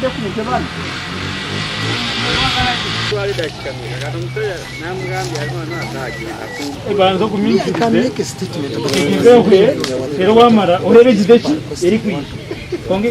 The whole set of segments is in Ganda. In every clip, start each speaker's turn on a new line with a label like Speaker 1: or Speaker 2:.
Speaker 1: Abadde ku nte bano.
Speaker 2: Banza okuminkirize era wamara oheregize ki eri kwija konge.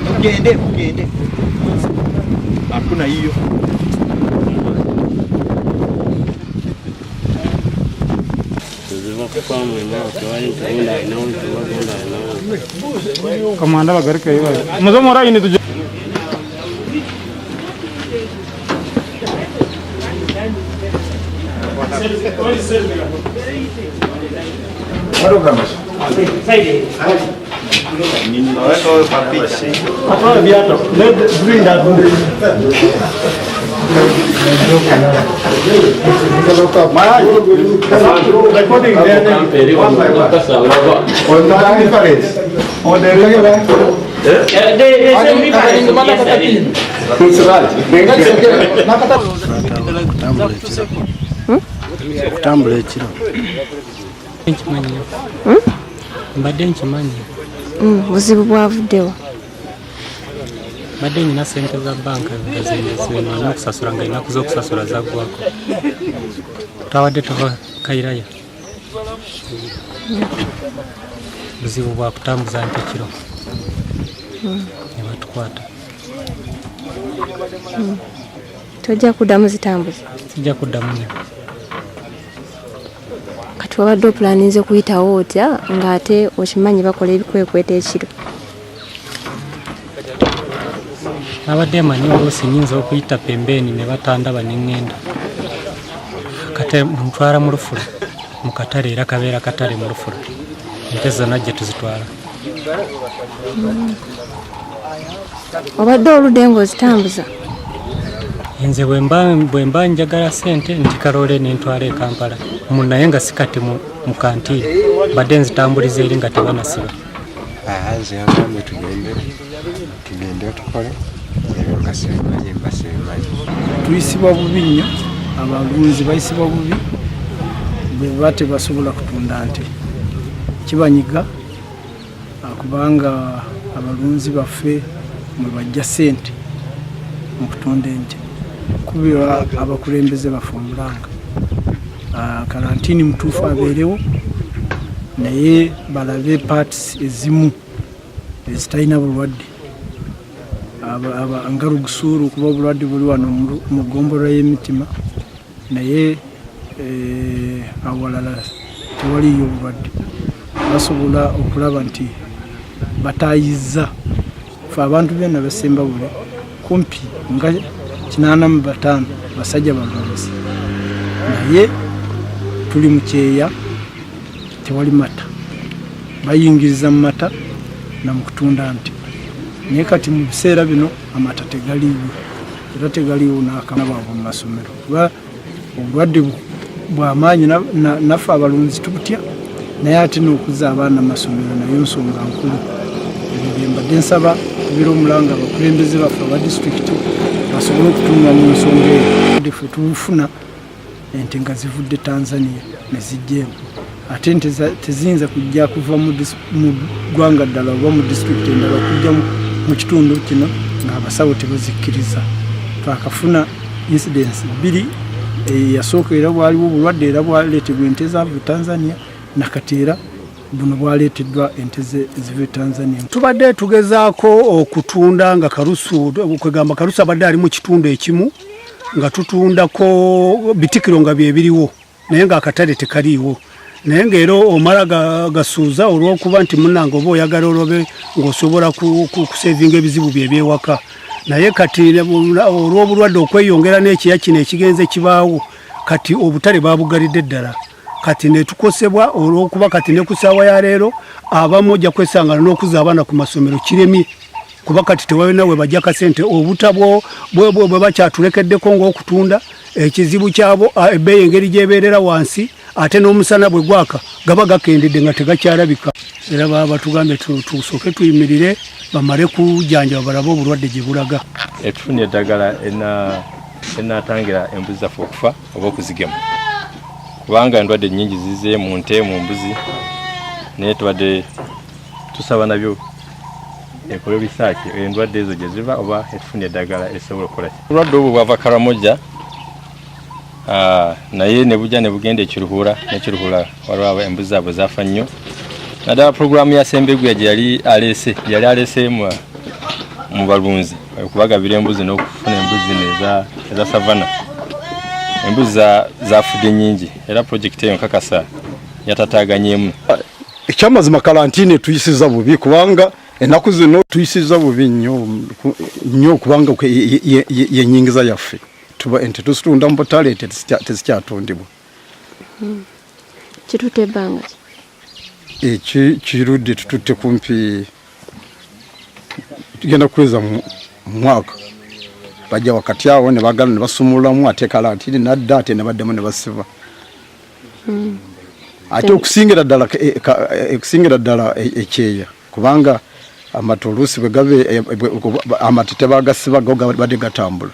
Speaker 1: Mugende, mugende. Hakuna hiyo.
Speaker 2: Kamanda bagaruke muzo murayini tujye.
Speaker 3: Okutambula ekiro.
Speaker 4: Nkimanyi, mbadde nkimanyi.
Speaker 5: Buzibu bwavuddewa?
Speaker 4: Mbadde nyina sente za banka nga zenalina okusasula, nga ennaku z'okusasula zaggwako. Twabadde tuva Kairaya. Buzibu bwa kutambuza nte kiro ne batukwata.
Speaker 5: Tojja kuddamu zitambuza?
Speaker 4: Sijja kuddamu ne.
Speaker 5: Kati wabadde opulaninze kuyitawo otya ng'ate okimanyi bakola ebikwekweto ekiro?
Speaker 4: Nabadde manyi oluusi nyinza okuyita pembeeni ne batandaba ne ŋŋenda. Kate ntwala mu lufula mu katale, era kabeera katale mu lufula, ente zonna gye tuzitwala.
Speaker 5: Obadde oludde ng'ozitambuza?
Speaker 4: Nze bwe mba njagala sente nti kaloole nentwala e Kampala mu, naye nga si kati mu kantiini, mbadde nzitambuliza eri nga tebanasiba.
Speaker 3: Nze yagambye tugende, tugende tukole ebyo nga sibimanyi, mba sibimanyi.
Speaker 6: Tuyisibwa bubi nnyo, abalunzi bayisibwa bubi bwe baba tebasobola kutunda nte. Kibanyiga kubanga abalunzi baffe mwe bajja ssente mu kutunda ente. Kubira abakulembeze baffe omulanga, kalantiini mutuufu abeerewo, naye balabe parts ezimu ezitalina bulwadde nga Lugusuuru, kuba obulwadde buli wano mu ggombolola y'emitima, naye awalala tewaliyo obulwadde. Basobola okulaba nti batayiza fe abantu byonna Basembabule kumpi nga 85 basajja balunzi, naye tuli mu kyeya, tewali mata. Bayingiriza mu mata na mu kutunda nte, naye kati mu biseera bino amata tegaliiwo, era tegaliiwo n'akana baabwe mu masomero, kuba obulwadde bwamaanyi. Naffe abalunzi tubutya, naye ate n'okuzza abaana mu masomero nayo nsonga nkulu. Ebyo bye mbadde nsaba kubira omulanga abakulembeze baffe aba disitulikiti basobole okutunula mu nsonga eyo. Ffe tubufuna ente nga zivudde Tanzania ne zijja eno, ate ente teziyinza kujja kuva mu ggwanga ddala oba mu disitulikiti endala okujja mu kitundu kino ng'abasawo tebazikkiriza. Twakafuna incidents bbiri. Eyasooka era bwaliwo obulwadde, era bwaleetebwa ente zaava e Tanzania, nakati era buno bwaleeteddwa ente eziva e Tanzania.
Speaker 7: Tubadde tugezaako okutunda nga Kalusu, kwegamba Kalusu abadde ali mu kitundu ekimu nga tutundako bitikiro nga byebiriwo, naye ng'akatale tekaliiwo, naye ng'era omala gasuuza olw'okuba nti munange oba oyagala olobe ng'osobola kusevinga ebizibu bye ebyewaka. Naye kati olw'obulwadde okweyongera n'ekiya kino ekigenze kibaawo, kati obutale babugalidde ddala. Kati netukosebwa olw'okuba kati ne ku ssaawa ya leero abamu ojja kwesangana n'okuzza abaana ku masomero kiremye, kuba kati tewalina we bajja kasente. Obuta bwe bakyatulekeddeko ng'okutunda, ekizibu kyabo ebbeeyi engeri gyebeerera wansi, ate n'omusana bwe gwaka gaba gakendedde nga tegakyalabika. Era baba batugambye tusooke tuyimirire bamale kujjanjaba balabe obulwadde gye bulaga.
Speaker 8: Etufunye eddagala enatangira embuzi zaffe okufa oba okuzigema, kubanga endwadde nyingi zize mu nte, mu mbuzi, naye tubadde tusaba nabyo ekole research endwadde ezo gye ziva oba etufunye eddagala esobola okukola ki. Obulwadde obwo bwava Karamoja, naye ne bujja ne bugenda ekiruhura, n'ekiruhura waliwo embuzi zaabwe zafa nnyo, naddala puroguramu ya Ssembeguya gye yali aleese, yali aleese mu balunzi okubagabira embuzi n'okufuna embuzi zino eza savana. Embuzi zafudde nnyingi, era purojekiti eyo nkakasa yatataaganyemu.
Speaker 9: Ekyamazima kalantini tuyisiza bubi, kubanga ennaku zino tuyisiza bubi nnyo nnyo, kubanga yenyingiza yaffe. Tuba ente tuzitunda mu butale, ente tezikyatundibwa.
Speaker 5: Kitutte ebbanga ki?
Speaker 9: Kirudde tututte kumpi tugenda kuweza mu mwaka. Bajja wakati awo ne bagala ne basumululamu, ate kalantini nadda, ate ne baddemu ne basiba. Ate okusingira ddala ekyeya, kubanga amata oluusi bwe gabe amata tebagasiba, go badde gatambula,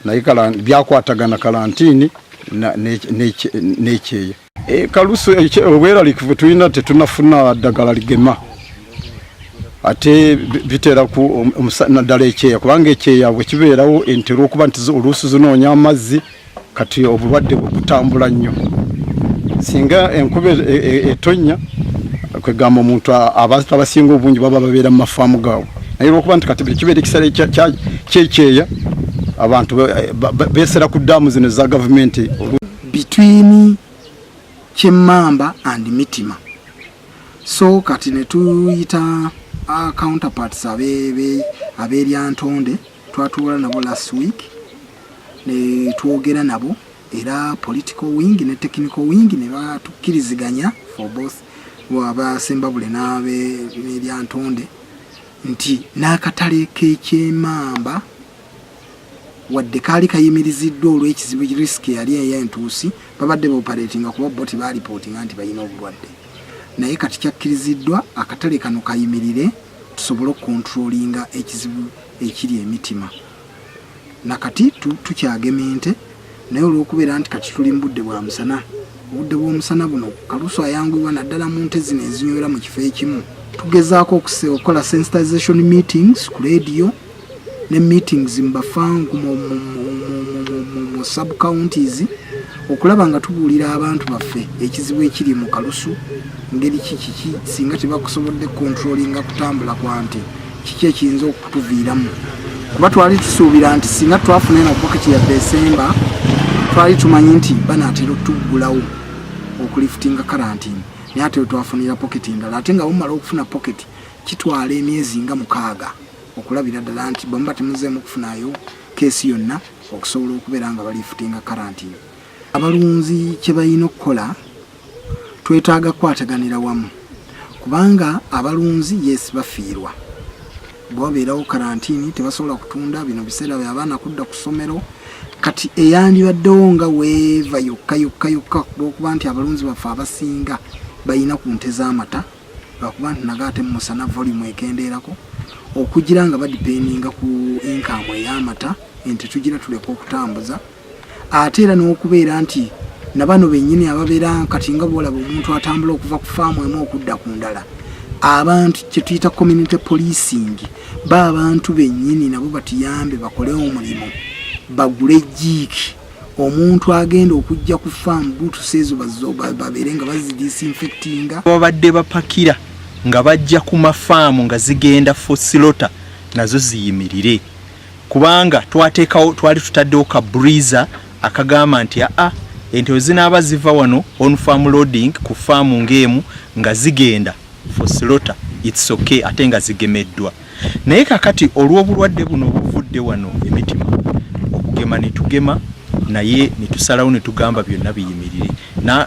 Speaker 9: naye byakwatagana kalantini n'ekyeya. Kalusu obweraliikivu tulina, tetunafuna ddagala ligema, ate bitera ku naddala ekyeya, kubanga ekyeya bwe kibeerawo ente olw'okuba nti oluusi zinoonya amazzi, kati obulwadde butambula nnyo. Singa enkuba etonnya, kwegamba omuntu abantu abasinga obungi baba babeera mu mafaamu gaabwe, naye olwokuba nti kati kibeera ekiseera kyekyeya, abantu beesera ku ddaamu zino eza gavumenti.
Speaker 10: Between Kyemmamba and Mitima. So kati ne tuyita counterparts ab'Eryantonde, twatuula nabo last week ne twogera nabo, era political wing ne technical wing ne batukkiriziganya for both abasembabule n'Eryantonde nti n'akatale k'ekyemamba wadde kaali kayimiriziddwa olw'ekizibu risk eyali ey'entuusi, babadde baoperatinga kuba bo tebalipootinga nti balina obulwadde, naye kati kyakkiriziddwa akatale kano kayimirire tusobole okukontrolinga ekizibu ekiri emitima. Nakati tukyagema ente, naye olw'okubeera nti kati tuli mu budde bwa musana, obudde bw'omusana buno kalusu ayanguyibwa naddala mu nte zino ezinywera mu kifo ekimu. Tugezaako okukola sensitization meetings ku radio ne meetings mu bafangu mu sub counties okulaba nga tubuulira abantu baffe ekizibu ekiri mu kalusu, ngeri kikiki singa tebakusobodde controllinga kutambula kwa nte, kiki ekiyinza okutuviiramu, kuba twali tusuubira nti singa twafuna eno pocket ya December, twali tumanyi nti banaatera otuggulawo okuliftinga quarantine, naye ate twafunira pocket endala, ate nga bumala okufuna pocket kitwala emyezi nga 6 okulabira ddala nti bwemuba temuzeemu kufunayo case yonna okusobola okubeera nga baliftinga quarantine. Abalunzi kye balina okukola, twetaaga kukwataganira wamu, kubanga abalunzi yes bafiirwa bwe wabeerawo karantini, tebasobola kutunda. Bino biseera byabaana kudda ku ssomero. Kati eyandibaddewo nga weeva yokka yokka yokka, olwokuba nti abalunzi baffe abasinga balina ku nte z'amata, lwakuba nti nago ate mumusana volume ekendeerako, okugira nga badipendinga ku income ey'amata, ente tugira tuleka okutambuza. Ate era n'okubeera nti nabano bennyini ababeera kati nga bwolaba omuntu atambula okuva ku faamu emu okudda ku ndala, abantu kyetuyita community policing, ba abantu bennyini nabo batuyambe bakole omulimu, bagule Jik, omuntu agenda okujja ku faamu buutusi ezo babeere nga bazidisinfectinga.
Speaker 1: Babadde bapakira nga bajja ku mafaamu nga zigenda for slaughter, nazo ziyimirire, kubanga twateekawo, twali tutaddewo ka breezer akagamba nti aa ente we zinaaba ziva wano on farm loading ku faamu ng'emu nga zigenda for slaughter, it's okay, ate nga zigemeddwa. Naye kakati olw'obulwadde buno obuvudde wano emitima okugema ne tugema naye ne tusalawo ne tugamba byonna biyimirire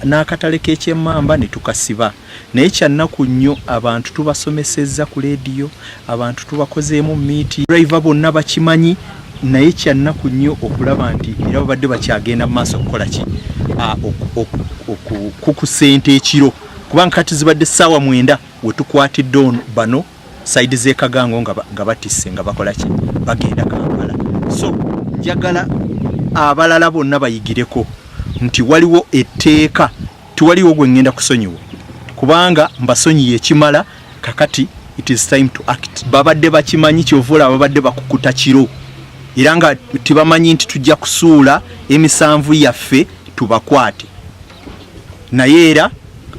Speaker 1: n'akatale k'ekyemmamba ne tukasiba. Naye kyannaku nnyo abantu tubasomesezza ku leediyo, abantu tubakozeemu miiti, driver bonna bakimanyi naye kyannaku nnyo okulaba nti era babadde bakyagenda mu maaso okukola ki okukukusa ente ekiro kubanga kati zibadde ssaawa mwenda wetukwatidde bano saidi z'ekagango nga batisse nga bakola ki bagenda Kampala. So njagala abalala bonna bayigireko nti waliwo etteeka, tiwaliwo gwe ngenda kusonyiwa kubanga mbasonyiye ekimala. Kakati it is time to act. Babadde bakimanyi, kyova olaba babadde bakukuta kiro era nga tebamanyi nti tujja kusuula emisanvu yaffe tubakwate. Naye era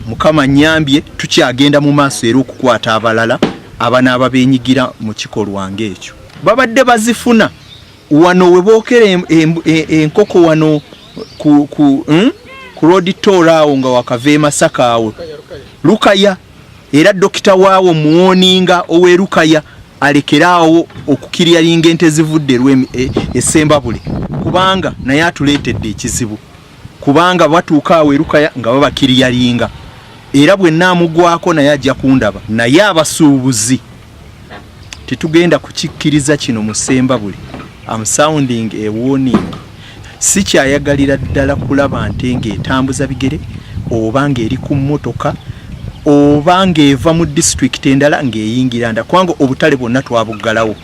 Speaker 1: Mukama nyambye tukyagenda mu maaso era okukwata abalala abanaaba beenyigira mu kikolwa ng'ekyo. Babadde bazifuna wano we bookera enkoko wano ku road toll awo nga wakava e Masaka awo Lukaya, era dokita waawo muwoninga ow'e Lukaya alekere awo okukiryalinga ente zivudde e Ssembabule kubanga naye atuleetedde ekizibu kubanga batuuka awo e Lukaya nga babakiryalinga era bwe nnaamugwako naye ajja kundaba. Naye abasuubuzi tetugenda kukikkiriza kino mu Ssembabule. I'm sounding a warning. Sikyayagalira ddala kulaba nte ng'etambuza bigere oba ng'eri ku mmotoka oba ng'eva mu disitulikiti endala ng'eyingira nda kubanga obutale bwonna twabuggalawo.